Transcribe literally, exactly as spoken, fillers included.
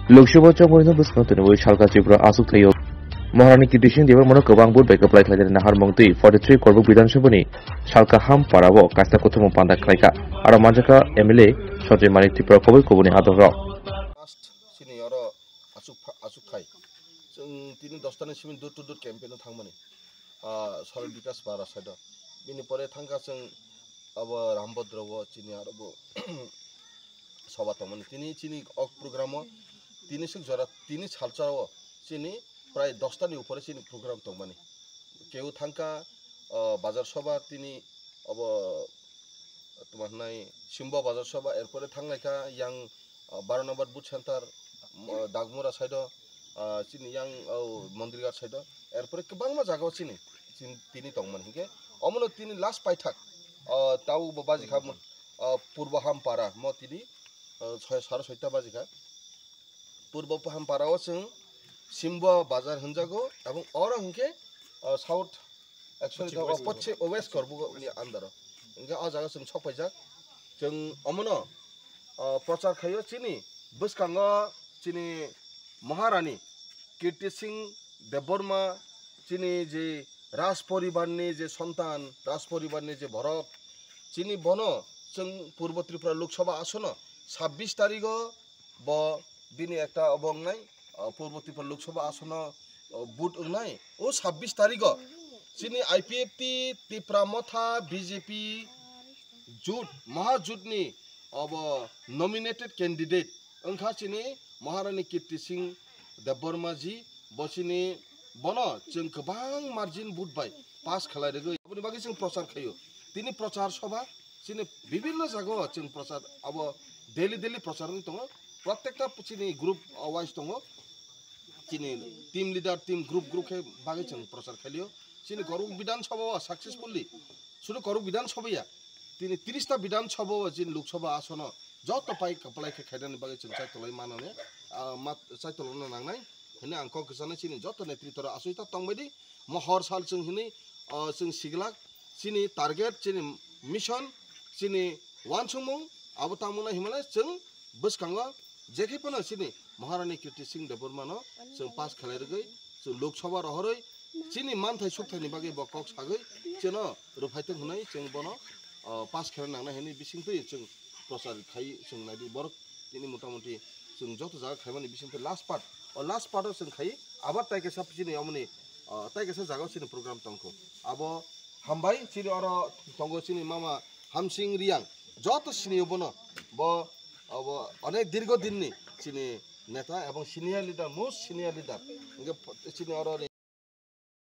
Lok Sabha chongmani bwskango tini wi salka Tripura aswk thaio. Maharani Kirti Singh Debbarmano kwbang vote bai kwplai khlainani naharmung twi forty three Korbuk Bidhan Sabhani salka Hampara o kaisa kuthumung panda khlaikha. Aro manjakha M L A Sanjay Manik Tripura kubui kubuni adongrok. Last sini oro aswk pha-, aswk thai. Chwng tini dos tani simi door to door campaign o thangmani. Ah, Soral Bikas Para side o. Bini pore thangkha chwng abo Rambodro o chini aro bo soba tongmani. Tini chini ok program o tini swk jora tini salsa o chini prai dos tani upore chini program tongmani. Keu thangkha, ah, bazar soba tini abo toma hwnai Simbo bazar soba, erpore thanglaikha yang, ah, baro number booth center, ah, Dagmura side o, ah, chini yang, oh, Mondirghat side o, erpore kwbangma jaga o chini, chini tini tongmani hinkhe omono tini last paithak, ah, tau bo bajikha, ah, Purbo Hampara mo tini, ah, soi, saro soita bajikha. Purbo Hampara o chwng Simbo bazar hwnjago, abong oro hinkhe, ah, south Actually, Pochim to West Pochim West Korbuk ni under o. Hinkhe o jaga chwng sok paijak. Chwng omono, ah, prochar khaio chini bwskango chini Maharani Kirti Singh Debbarma chini je Raj poribar ni je sontan, Raj poribar ni je borok, chini bono chwng Purbo Tripura Lok Sabha asono sabbish tarigo bo bini ekta obo wngnai, ah, Purbo Tripura Lok Sabha asono, ah, vote wngnai. O sabbish tarigo chini I P F T Tipra Motha B J P jut, Mahajut ni obo nominated candidate wngkha chini Maharani Kirti Singh Debbarma ji, bo chini bono chwng kwbang margin vote bai pass khlai rwgwi aboni bagwi chwng prochar khaio. Tini prochar soba chini bibinno jaga o chwng prochar abo daily daily prochar wng tongo. Protekta chini group wise tongo. Chini team leader, team group, group khe bagwi chwng prochar khailio. Chini Korbuk Bidhan Sabha o successfully, sudu Korbuk Bidhan Sabha ya, tini tris ta Bidhan Sabha o chini Lok Sabha asono joto pai kwplai khe khainani bagwi chwng chaitolai manani, ah, ma-, chaitolano nangnai hwnwi ang kok kwchana chini joto netrito rok aswita tongbaidi. Mo hor sal chwng hwnwi, ah, chwng siglak chini target, chini mission, chini uansukmung abo tangmani himlai chwng bwskango jekhe phano chini Maharani Kirti Singh Debbarmano chwng pass khlai rwgwi chwng Lok Sabha rohorwi chini manthai sukthai ni bagwi bo kok sagwi chwngno rwphai thung hwnwi chwng bono, ah, pass khlai nangnai hwnwi bisingtwi chwng prochar khai chwng naidi borok tini motamuti chwng joto jaga khaimani bisingtwi last part, o last part o chwng khai abar tai kaisa chini omoni, ah, tai kaisa jaga o chini program tongkho abo hambai chini oro tongo chini mama Hamsing Riang joto sini bono bo abo onek dirgo dinni chini neta ebong senior leader, most senior leader. Hingke chini oro ni